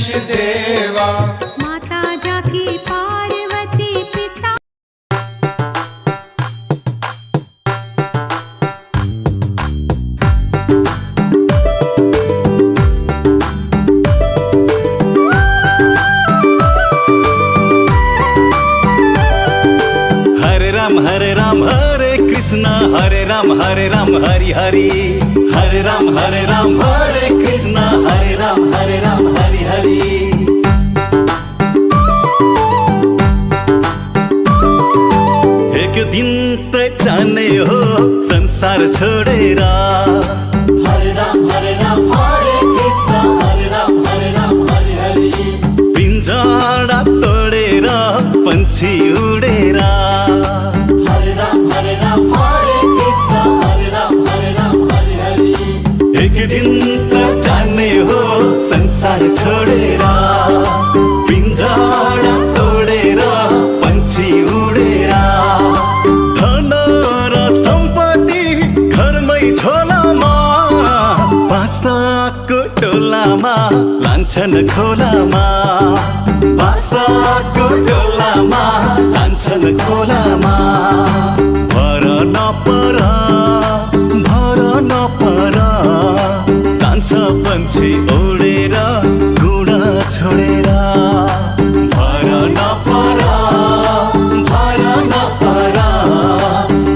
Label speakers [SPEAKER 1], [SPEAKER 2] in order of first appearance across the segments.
[SPEAKER 1] गणेश देवा।
[SPEAKER 2] माता जाकी पार्वती पिता
[SPEAKER 3] हरे राम हरे कृष्ण हरे राम हरि हरि। हरे राम हरे कृष्ण हरे राम हरि हरि। एक दिन त जाने हो संसार छोडेर। हरे राम हरे कृष्ण हरे राम हरि हरि। पिंजरा तोडेर पंछी उडेर। हरे राम हरे कृष्ण हरे राम हरि हरि। एक दिन त जाने हो संसार छोडेर। पिंजरा तोडेर पंछी उडेर। धन र सम्पत्ति घरमै झोलामा बासाको टोलामा लान्छन् खोलामा। बासाको टोलामा लान्छन् खोलामा। भर नपर जान्छ पंछी उडेर गुडा छोडेर। भर नपर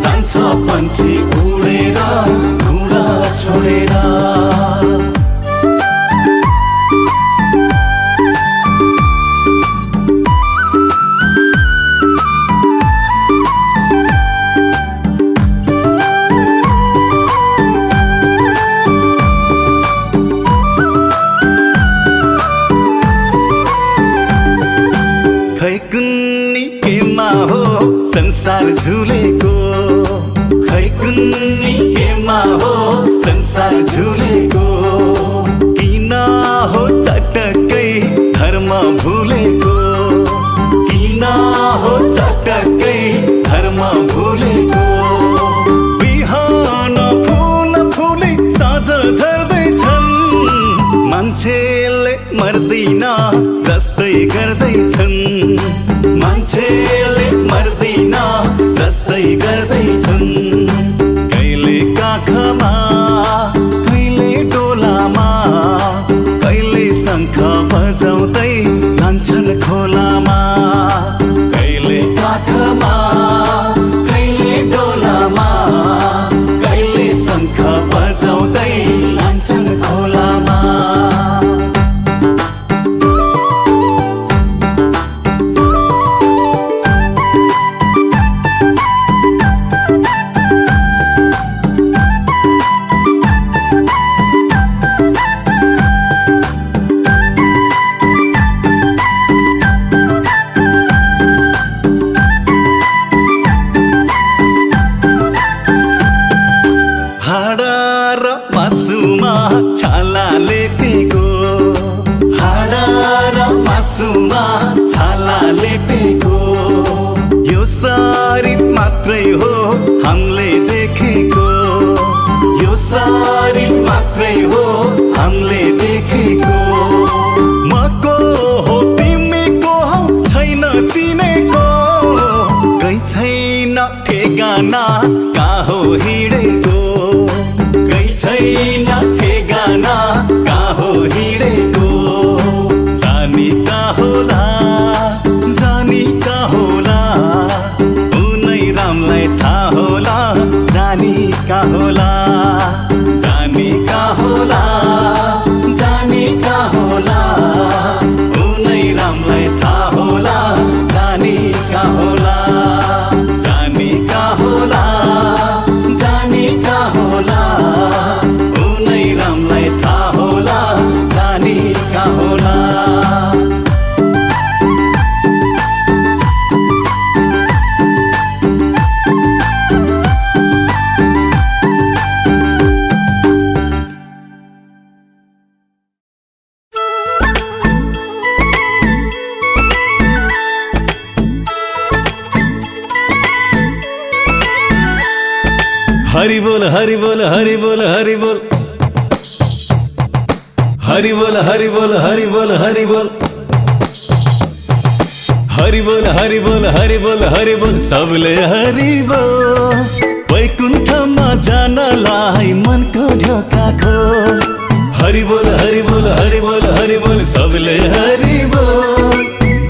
[SPEAKER 3] जान्छ पंछी उडेर गुडा छोडेर। कुन्नी केमा हो संसार झुलेको। खै कुन्नी केमा हो संसार झुलेको। किन हो चटक्कै धर्म भुलेको। किन हो चटक्कै धर्म भुलेको। बिहान फुल फुले साँझ झर्दैछन्। मान्छेले मर्दैन जस्तै गर्दैछन्। मान्छेले मर्दैन जस्तै गर्दैछन्। कहिले काखमा कहिले डोलामा कहिले शङ्ख बजाउँदै लान्छन् खोलामा। कहिले काखमा कहिले डोलामा कहिले शङ्ख बजाउँदै लान्छन् खोलामा। छाला लेपेको। हाडा र मासुमा छाला लेपेको। यो शरीर मात्रै हो हामीले देखेको। यो शरीर मात्रै हो हामीले देखेको। मको हो तिमी को हौ छैन चिनेको। कहीँ छैन ठेगाना कहाँ हो हिँडेको। कहीँ छैन ठेगाना कहाँ हो हिँडेको। जानी कहाँ होला उनै रामलाई थाहा होला। जानी कहाँ होला उनै रामलाई थाहा होला। जानी कहाँ होला उनै रामलाई थाहा होला। जानी कहाँ होला। हरि बोल हरि बोल हरि बोल हरि बोल। हरि बोल हरि बोल हरि बोल हरि बोल हरि बोल हरि बोल हरि बोल हरि बोल सबले हरि बोल वैकुण्ठमा जानलाई मनको ढोका खोल हरि बोल हरि बोल हरि बोल हरि बोल सबले हरि बोल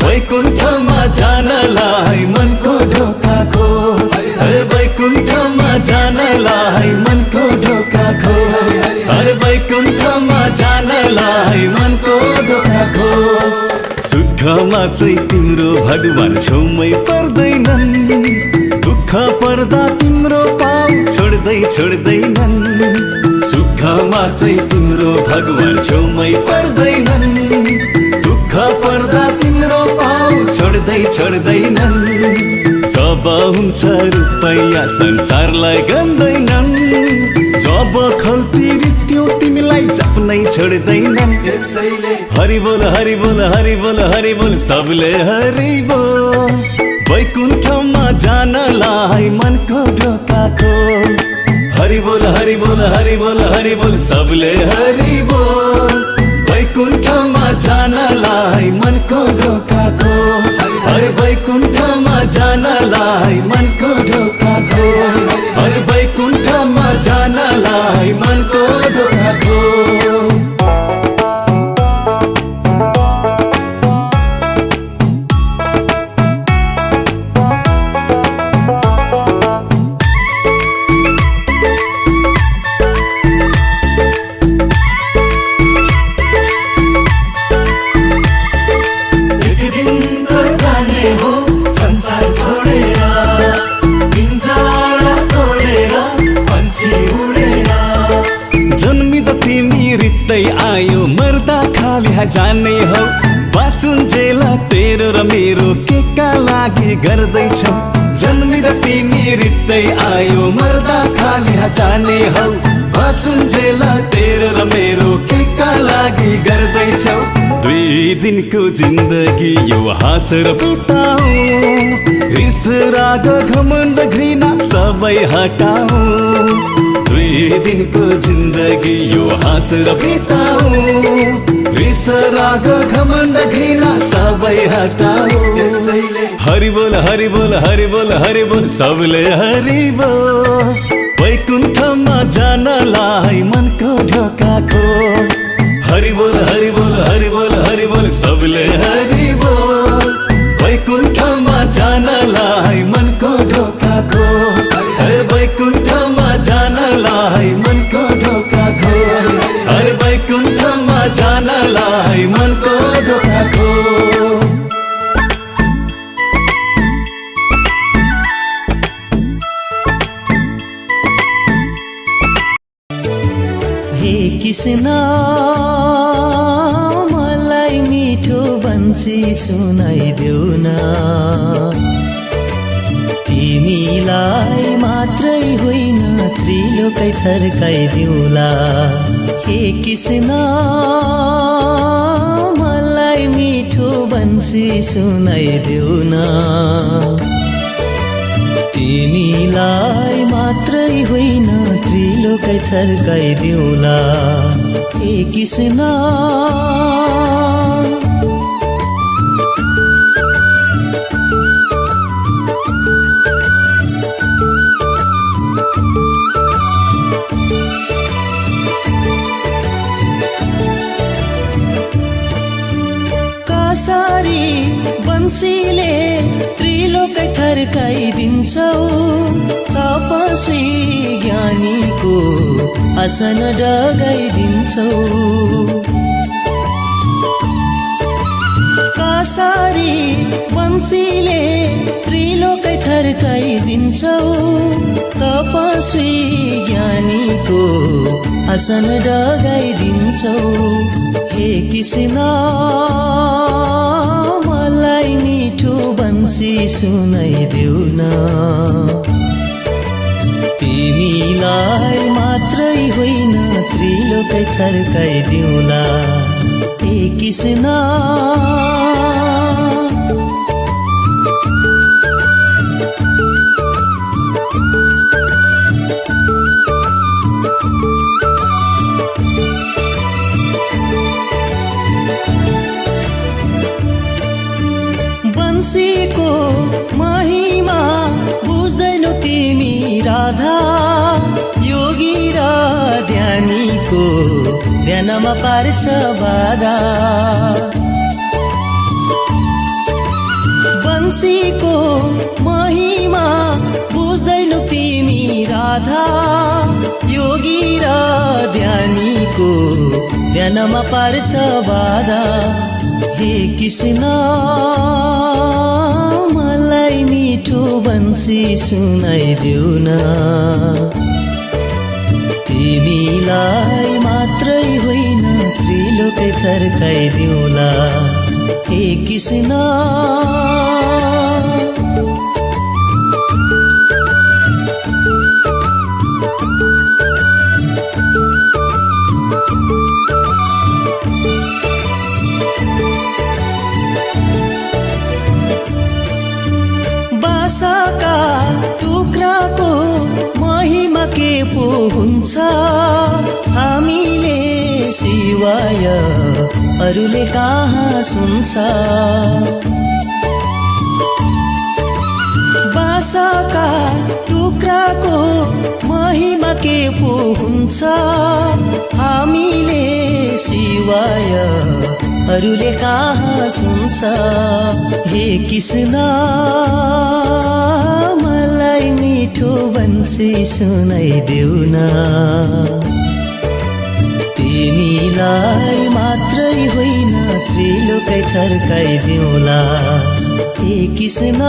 [SPEAKER 3] वैकुण्ठमा जानलाई मनको ढोका खोल अरे वैकुण्ठमा जानलाई मनको ढोका खोल अरे वैकुण्ठमा जानलाई मनको ढोका खोल सुखमा चाहिँ तिम्रो भगवान छेउमै पर्दैनन् दुःख पर्दा तिम्रो पाउ छोड्दैनन् सुखमा चाहिँ तिम्रो भगवान छेउमै पर्दैनन् दुःख पर्दा तिम्रो पाउ छोड्दैनन् जब हुन्छ रुपैयाँ संसारलाई गन्दैनन् जब खल्तिरित्यो तिमीलाई जप्नै छोड्दैनन् हरि बोल हरि बोल हरि बोल हरि बोल सबले हरि बोल वैकुण्ठमा जानलाई मनको ढोका खोल हरि बोल हरि बोल हरि बोल हरि बोल सबले हरि बोल वैकुण्ठमा जानलाई मनको ढोका खोल हरे वैकुण्ठमा जानलाई मनको ढोका खोल हरे वैकुण्ठमा जानलाई मनको ढोका खोल आयो मर्दा खाली जाने हौ बाँचुन्जेल तेरो र मेरो के का लागि गर्दैछौ जन्मिँदा तिमी रित्तै आयो मर्दा खाली जाने हौ बाँचुन्जेल तेरो र मेरो के का लागि गर्दैछौ दुई दिनको जिन्दगी यो हाँसेर बिताऊ रिस राग घमण्ड घृणा सबै हटाऊ दुई दिनको जिन्दगी यो हाँसेर बिताऊ रिस राग घमण्ड घृणा सबै हटाऊ हरि बोल हरि बोल हरि बोल हरि बोल सबले हरि बोल वैकुण्ठमा जानलाई मनको ढोका खोल हरि बोल हरि बोल हरि बोल हरि बोल सबले हरि बोल वैकुण्ठमा जानलाई मनको ढोका खोल हरे वैकुण्ठमा जानलाई मनको ढोका खोल हरे वैकुण्ठमा जानलाई मनको ढोका खोल
[SPEAKER 1] हे कृष्ण मलाई मिठो बन्सी सुनाइदेऊ न तिमीलाई मात्रै होइन त्रिलोकै थर्काइदिउला हे कृष्ण मलाई मिठो बन्सी सुनाइदेऊ न तिमीलाई मात्रै होइन त्रिलोकै थर्काइदिउला हे कृष्ण कसरी बन्सीले त्रिलोकै थर्काइदिन्छौ तपस्वी ज्ञानीको आसन डगाइदिन्छौ कसरी बन्सीले त्रिलोकै थर्काइदिन्छौ तपस्वी ज्ञानीको आसन डगाइदिन्छौ हे कृष्ण मलाई मिठो बन्सी सुनाइदेऊ न तिमीलाई मात्रै होइन त्रिलोकै थर्काइदिउला हे कृष्ण राधा योगी र ध्यानीको ध्यानमा पार्छ बाधा बंसीको महिमा बुझ्दैनौ तिमी राधा योगी र ध्यानीको ध्यानमा पार्छ बाधा हे कृष्ण मलाई मिठो बंसी सुनाइदेऊ न तिमीलाई मात्रै होइन त्रिलोकै थर्काइदेऊला हे कृष्ण बासाका टुक्राको महिमा के पो हुन्छ हामीले सिवाय अरूले कहाँ सुन्छ बासाका टुक्राको महिमा के पो हुन्छ हामीले सिवाय अरूले कहाँ सुन्छ हे कृष्ण मलाई मिठो बंसी सुनाइदेऊ न तिमीलाई मात्रै होइन त्रिलोकै थर्काइदेऊला हे कृष्ण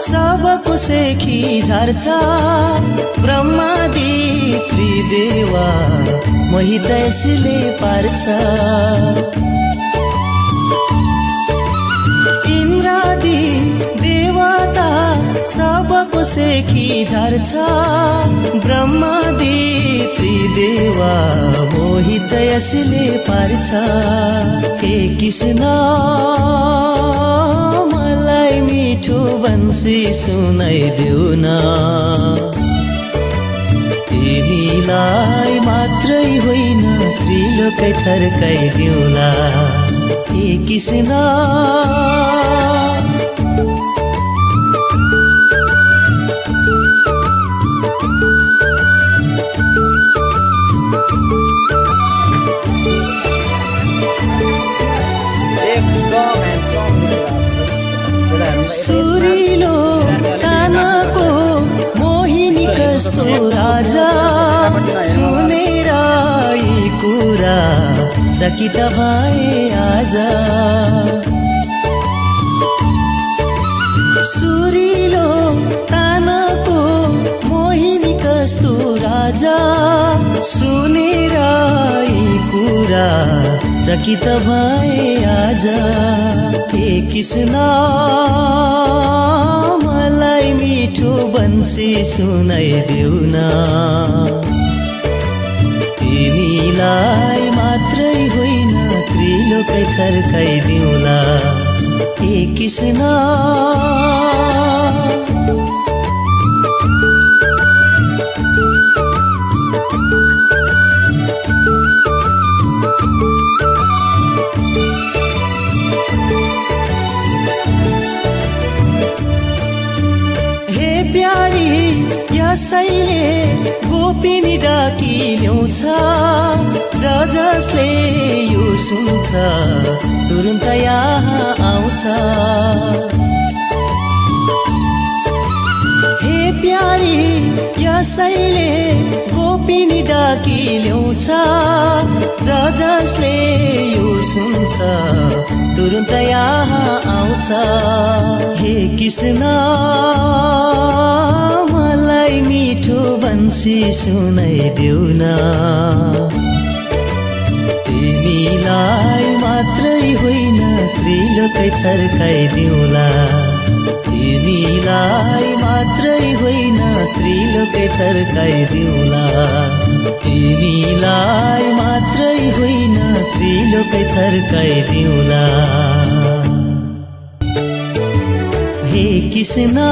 [SPEAKER 1] सबको सेखी झार्छ ब्रह्मादि त्रिदेवा मोहित यसले पार्छ इन्द्रादि देवता सबको सेखी झार्छ ब्रह्मादि त्रिदेवा मोहित यसले पार्छ हे कृष्ण मलाई मिठो बंसी सुनाइदेऊ न तिमीलाई मात्रै होइन त्रिलोकै थर्काइदेऊला हे कृष्ण सुरिलो तानाको मोहिनी कस्तो राजा सुनेर यी कुरा चकित भए आज सुरिलो तानाको मोहिनी कस्तो राजा सुनेर यी कुरा चकित भए आज हे कृष्ण मलाई मिठो बंसी सुनाइदेऊ न तिमीलाई मात्रै होइन त्रिलोकै थर्काइदेऊला हे कृष्ण यसैले गोपिनी डाकी ल्याउँछ जसले यो सुन्छ तुरुन्त यहाँ आउँछ हे प्यारी यसैले गोपिनी डाकी ल्याउँछ जसले यो सुन्छ तुरुन्त यहाँ आउँछ हे कृष्ण मलाई मिठो बंसी सुनाइदेऊ न तिमीलाई मात्रै होइन त्रिलोकै थर्काइदेऊला तिमीलाई मात्रै होइन त्रिलोकै थर्काइदेऊला तिमीलाई मात्रै होइन त्रिलोकै थर्काइदेऊला हे कृष्ण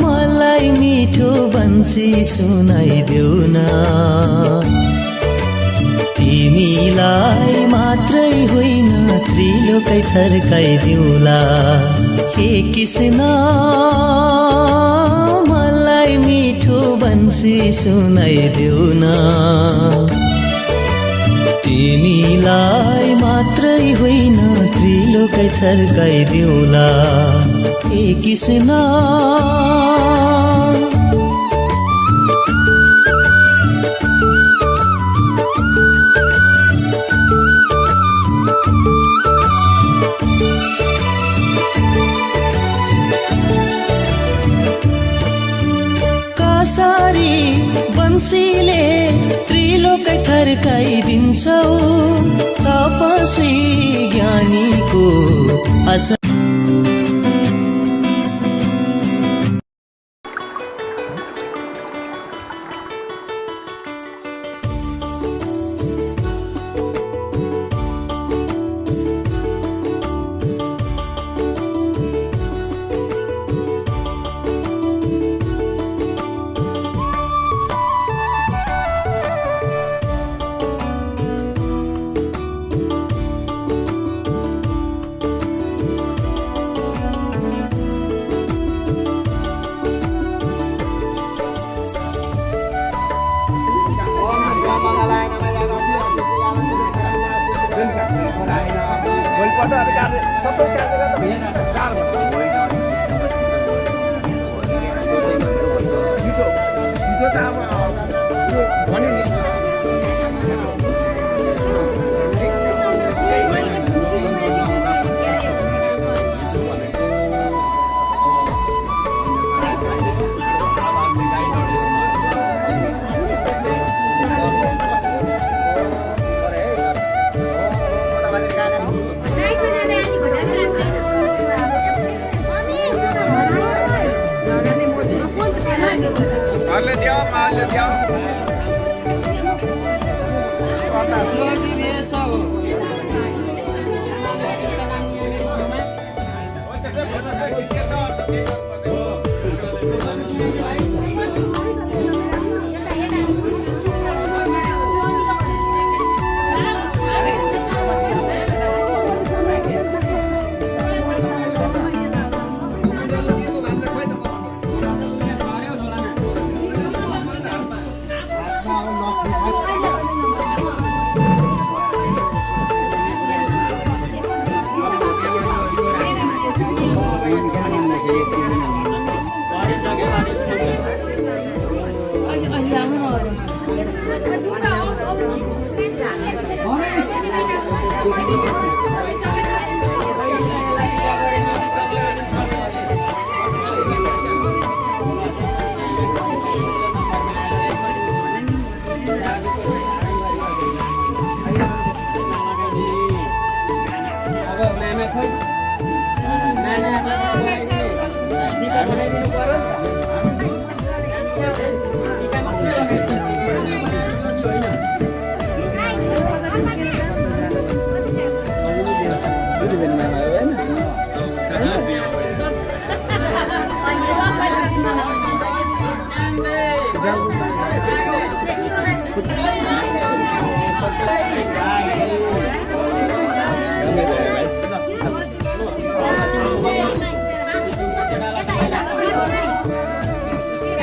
[SPEAKER 1] मलाई मिठो बन्सी सुनाइदेऊ न तिमीलाई मात्रै होइन त्रिलोकै थर्काइदिउला हे कृष्ण मलाई मिठो बन्सी सुनाइदेऊ न तिमीलाई मात्रै होइन त्रिलोकै थर्काइदिउला हे कृष्ण कसरी बन्सीले त्रिलोकै थर्काइदिन्छौ तपस्वी ज्ञानीको आशा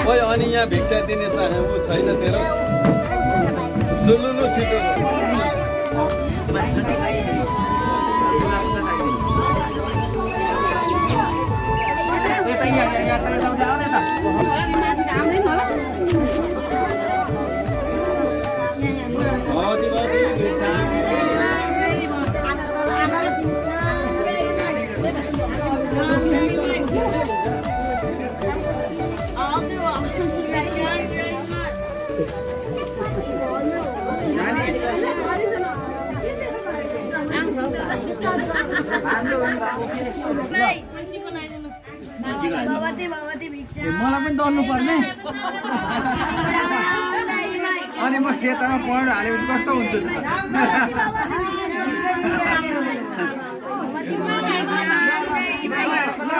[SPEAKER 4] ओइ अनि यहाँ भिक्षा दिने ऊ छैन तेरो लु लु लु छिटो
[SPEAKER 5] मलाई पनि दल्नु पर्ने अनि म सेतामा पढ्न हालेपछि कस्तो हुन्छ त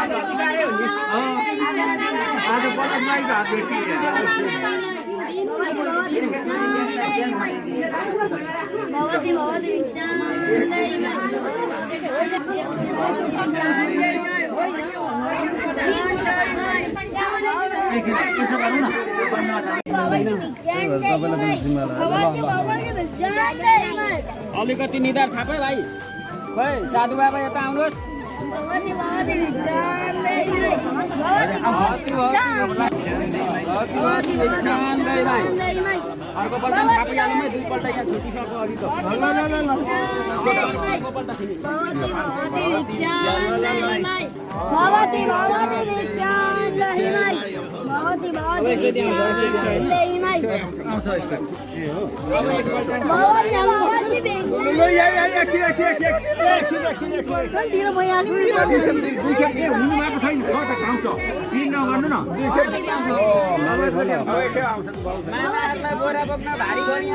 [SPEAKER 5] आज पचास माइक हात भेटिए
[SPEAKER 6] भगवती भगवती
[SPEAKER 5] त्यसो गरौँ न
[SPEAKER 7] अलिकति निधार थापै भाइ खै साधु बाबा यता आउनुहोस् अर्को पल्ट थापिहालौँ है दुईपल्ट यहाँ छुटिसक्यो अघि त मामाहरूलाई बोरा बोक्न भारी गरी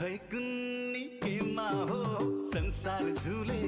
[SPEAKER 3] खै कुन्नी केमा हो संसार झुले